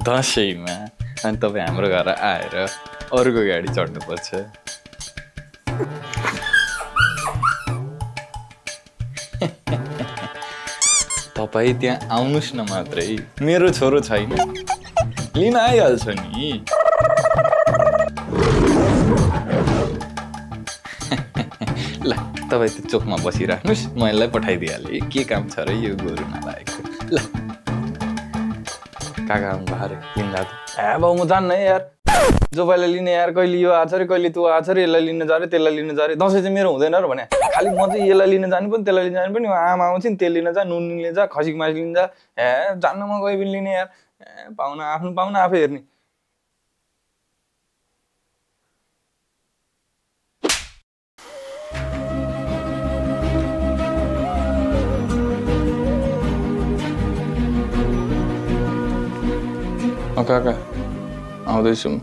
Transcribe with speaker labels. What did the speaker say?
Speaker 1: दसैँमा अनि तपाईँ हाम्रो घर आएर अरूको गाडी चढ्नुपर्छ। तपाईँ त्यहाँ आउनुहोस् न मात्रै, मेरो छोरो छैन, लिन आइहाल्छ नि। ल तपाईँ त्यो चोकमा बसिराख्नुहोस्, म यसलाई पठाइदिइहालेँ। के काम छ र यो गोरु नलागेको। ल काका आउनु भएर लिन जाँदा ए बाउ म जान्न है यार, जो पहिला लिने यार, कहिले यो आछ अरे कहिले त्यो आछ अरे, यसलाई लिन जा रे त्यसलाई लिन जा रे, दसैँ चाहिँ मेरो हुँदैन र भने खालि म चाहिँ यसलाई लिन जानु पनि त्यसलाई लिन जानु पनि, आमा आउँछ नि तेल लिन जा, नुन लिन जा, खसीको मासु लिन जा। ए जान्न म गए पनि लिने यार, पाहुना आफ्नो पाहुना आफै हेर्ने। काका आउँदैछु म।